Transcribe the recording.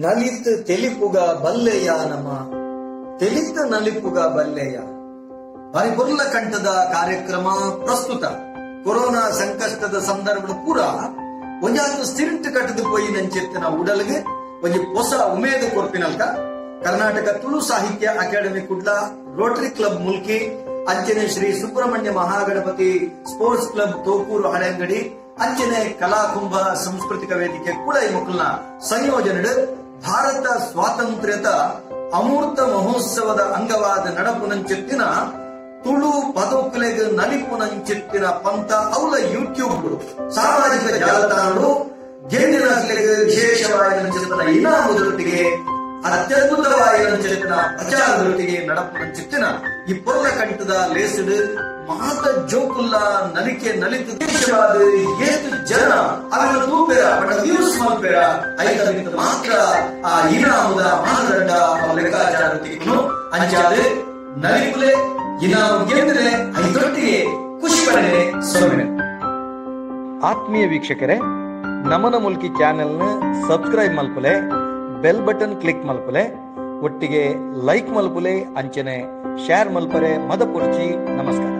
ನಲಿತ್ ತೆಲಿಪುಗ ಬಲ್ಲೆಯ ನಮ ತೆಲಿತ ನಲಿಪುಗ ಬಲ್ಲೆಯ ಬಾರಿ ಕಂಠದ ಕಾರ್ಯಕ್ರಮ ಪ್ರಸ್ತುತ ಕೊರೋನಾ ಸಂಕಷ್ಟದ ಸಂದರ್ಭದ ಪೂರ ಒಂಜಾತು ಸಿರಿಂಟ್ ಕಟ್ಟದು ಪೋಯಿ ನಂಚೆತ್ತಿನ ಉಡಲ್ಗೆ ಒಂಜಿ ಹೊಸ ಉಮೇದು ಕೊರ್ಪಿನಲ್ಕ Karnataka Tulu Sahitya academy Kudla, rotary club Mulki, ಅಂಚನೆ ಶ್ರೀ ಸುಬ್ರಹ್ಮಣ್ಯ ಮಹಾಗಣಪತಿ ಸ್ಪೋರ್ಟ್ಸ್ ಕ್ಲಬ್ ತೋಕೂರು ಹಳೆಂಗಡಿ, ಅಂಚನೆ ಕಲಾಕುಂಭ ಸಾಂಸ್ಕೃತಿಕ ವೇದಿಕೆ ಕುಳೈ ಮುಕುಲ್ನ ಸಂಯೋಜನೆ ಭಾರತ ಸ್ವಾತಂತ್ರ್ಯದ ಅಮೂರ್ತ ಮಹೋತ್ಸವದ ಅಂಗವಾದ ನಡಪುನಂಚೆತ್ತಿನ ತುಳು ಪದೋಕುಲೆಗ್ ನಲಿಪುನಂಚೆತ್ತಿನ ಪಂತ ಅವಲ ಯೂಟ್ಯೂಬ್ ಸಾಮಾಜಿಕ ಜಾಲತಾಣಗಳು ಗೆಂದಿನಕ್ಲೆಗ್ ವಿಶೇಷವಾದ ಇನಾಮುದೊಟ್ಟಿಗೆ ಅತ್ಯದ್ಭುತವಾದ ಪ್ರಚಾರದೊಟ್ಟಿಗೆ ನಡಪುನಂಚೆತ್ತಿನ ಈ ಪೊರ್ಲ ಕಂಠದ ಲೇಸಿಡು ಮಾತ ಜೋಕುಲ್ಲ ನಲಿಕೆ ನಲಿತು ದೇಶವಾದ ಏತು ಜನ ಅವರ ತೂಪೆರ ಬಡ ವ್ಯೂಸ್ ಮಲ್ಪೆರ ಐತ ಮಾತ್ರ ಆ ಇನಾಮುದ ಮಾನದಂಡ ಲೆಕ್ಕಾಚಾರ ತಿಕ್ಕುನು ಅಂಚಾದ ನಲಿಪುಲೆ ಇನಾಮು ಗೆಂದರೆ ಐದೊಟ್ಟಿಗೆ ಖುಷಿ ಪಡೆನೆ ಸೊನ್ನೆ. ಆತ್ಮೀಯ ವೀಕ್ಷಕರೇ, ನಮನ ಮುಲ್ಕಿ ಚಾನೆಲ್ನ ಸಬ್ಸ್ಕ್ರೈಬ್ ಮಲ್ಪುಲೆ, ಬೆಲ್ ಬಟನ್ ಕ್ಲಿಕ್ ಮಲ್ಪುಲೆ, ಒಟ್ಟಿಗೆ ಲೈಕ್ ಮಲ್ಪುಲೆ, ಅಂಚನೆ ಶೇರ್ ಮಲ್ಪರೆ ಮದಪುರ್ಚಿ. ನಮಸ್ಕಾರ.